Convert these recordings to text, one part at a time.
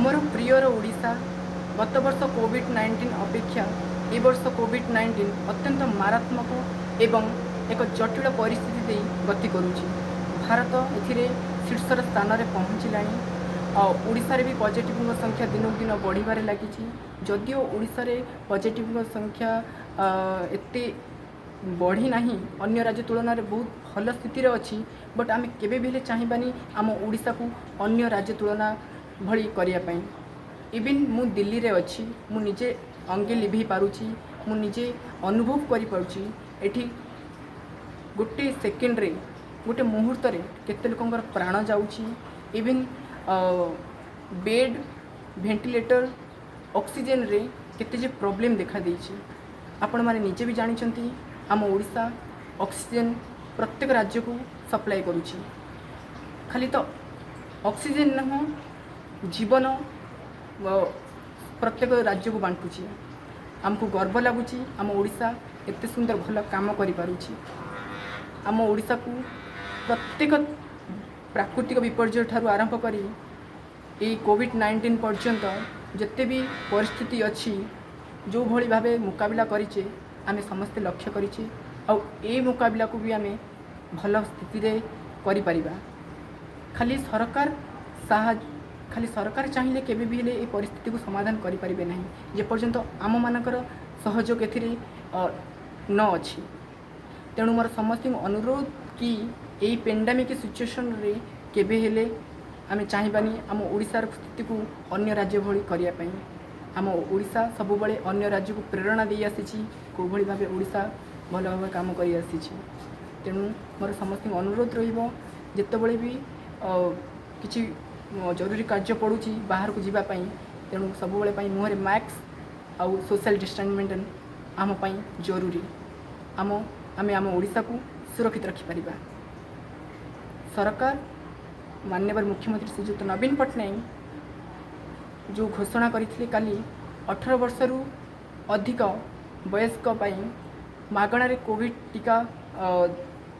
ମୋର ପ୍ରିୟର ଓଡ଼ିଶା, ଗତ ବର୍ଷ କୋଭିଡ଼-19 ଅପେକ୍ଷା ଏ ବର୍ଷ କୋଭିଡ଼-19 ଅତ୍ୟନ୍ତ ମାରାତ୍ମକ ଏବଂ ଏକ ଜଟିଳ ପରିସ୍ଥିତି ଦେଇ ଗତି କରୁଛି। ଭାରତ ଏଥିରେ ଶୀର୍ଷର ସ୍ଥାନରେ ପହଞ୍ଚିଲାଣି ଆଉ ଓଡ଼ିଶାରେ ବି ପଜିଟିଭଙ୍କ ସଂଖ୍ୟା ଦିନକୁ ଦିନ ବଢ଼ିବାରେ ଲାଗିଛି। ଯଦିଓ ଓଡ଼ିଶାରେ ପଜିଟିଭଙ୍କ ସଂଖ୍ୟା ଏତେ ବଢ଼ିନାହିଁ, ଅନ୍ୟ ରାଜ୍ୟ ତୁଳନାରେ ବହୁତ ଭଲ ସ୍ଥିତିରେ ଅଛି, ବଟ୍ ଆମେ କେବେ ବି ହେଲେ ଚାହିଁବାନି ଆମ ଓଡ଼ିଶାକୁ ଅନ୍ୟ ରାଜ୍ୟ ତୁଳନା ଭଳି କରିବା ପାଇଁ। ଇଭିନ୍ ମୁଁ ଦିଲ୍ଲୀରେ ଅଛି, ମୁଁ ନିଜେ ଅଙ୍ଗେ ଲିଭେଇ ପାରୁଛି, ମୁଁ ନିଜେ ଅନୁଭବ କରିପାରୁଛି, ଏଠି ଗୋଟେ ସେକେଣ୍ଡରେ, ଗୋଟେ ମୁହୂର୍ତ୍ତରେ କେତେ ଲୋକଙ୍କର ପ୍ରାଣ ଯାଉଛି। ଇଭିନ୍ ବେଡ଼୍, ଭେଣ୍ଟିଲେଟର, ଅକ୍ସିଜେନରେ କେତେ ଯେ ପ୍ରୋବ୍ଲେମ୍ ଦେଖାଦେଇଛି, ଆପଣମାନେ ନିଜେ ବି ଜାଣିଛନ୍ତି। ଆମ ଓଡ଼ିଶା ଅକ୍ସିଜେନ୍ ପ୍ରତ୍ୟେକ ରାଜ୍ୟକୁ ସପ୍ଲାଏ କରୁଛି। ଖାଲି ତ ଅକ୍ସିଜେନ୍ ନୁହଁ, ଜୀବନ ପ୍ରତ୍ୟେକ ରାଜ୍ୟକୁ ବାଣ୍ଟୁଛି। ଆମକୁ ଗର୍ବ ଲାଗୁଛି, ଆମ ଓଡ଼ିଶା ଏତେ ସୁନ୍ଦର ଭଲ କାମ କରିପାରୁଛି। ଆମ ଓଡ଼ିଶାକୁ ପ୍ରତ୍ୟେକ ପ୍ରାକୃତିକ ବିପର୍ଯ୍ୟୟ ଠାରୁ ଆରମ୍ଭ କରି ଏଇ କୋଭିଡ଼-19 ପର୍ଯ୍ୟନ୍ତ ଯେତେ ବି ପରିସ୍ଥିତି ଅଛି, ଯେଉଁଭଳି ଭାବେ ମୁକାବିଲା କରିଛେ, ଆମେ ସମସ୍ତେ ଲକ୍ଷ୍ୟ କରିଛେ। ଆଉ ଏଇ ମୁକାବିଲାକୁ ବି ଆମେ ଭଲ ସ୍ଥିତିରେ କରିପାରିବା। ଖାଲି ସରକାର ଚାହିଁଲେ କେବେ ବି ହେଲେ ଏ ପରିସ୍ଥିତିକୁ ସମାଧାନ କରିପାରିବେ ନାହିଁ, ଯେପର୍ଯ୍ୟନ୍ତ ଆମମାନଙ୍କର ସହଯୋଗ ଏଥିରେ ନ ଅଛି। ତେଣୁ ମୋର ସମସ୍ତଙ୍କୁ ଅନୁରୋଧ କି ଏଇ ପେଣ୍ଡାମିକ୍ ସିଚୁଏସନ୍ରେ କେବେ ହେଲେ ଆମେ ଚାହିଁବାନି ଆମ ଓଡ଼ିଶାର ସ୍ଥିତିକୁ ଅନ୍ୟ ରାଜ୍ୟ ଭଳି କରିବା ପାଇଁ। ଆମ ଓଡ଼ିଶା ସବୁବେଳେ ଅନ୍ୟ ରାଜ୍ୟକୁ ପ୍ରେରଣା ଦେଇ ଆସିଛି, କେଉଁଭଳି ଭାବେ ଓଡ଼ିଶା ଭଲ ଭାବେ କାମ କରି ଆସିଛି। ତେଣୁ ମୋର ସମସ୍ତଙ୍କୁ ଅନୁରୋଧ ରହିବ, ଯେତେବେଳେ ବି କିଛି ଜରୁରୀ କାର୍ଯ୍ୟ ପଡ଼ୁଛି ବାହାରକୁ ଯିବା ପାଇଁ, ତେଣୁ ସବୁବେଳେ ପାଇଁ ମୁହଁରେ ମାସ୍କ ଆଉ ସୋସିଆଲ୍ ଡିଷ୍ଟାନ୍ସ ମେଣ୍ଟେନ୍ ଆମ ପାଇଁ ଜରୁରୀ। ଆମେ ଆମ ଓଡ଼ିଶାକୁ ସୁରକ୍ଷିତ ରଖିପାରିବା। ସରକାର, ମାନ୍ୟବର ମୁଖ୍ୟମନ୍ତ୍ରୀ ଶ୍ରୀଯୁକ୍ତ ନବୀନ ପଟ୍ଟନାୟକ ଯେଉଁ ଘୋଷଣା କରିଥିଲେ କାଲି, 18 ବର୍ଷରୁ ଅଧିକ ବୟସ୍କ ପାଇଁ ମାଗଣାରେ କୋଭିଡ଼ ଟୀକା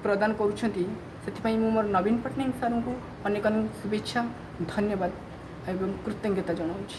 ପ୍ରଦାନ କରୁଛନ୍ତି, ସେଥିପାଇଁ ମୁଁ ମୋର ନବୀନ ପଟ୍ଟନାୟକ ସାର୍ଙ୍କୁ ଅନେକ ଅନେକ ଶୁଭେଚ୍ଛା, ଧନ୍ୟବାଦ ଏବଂ କୃତଜ୍ଞତା ଜଣାଉଛି।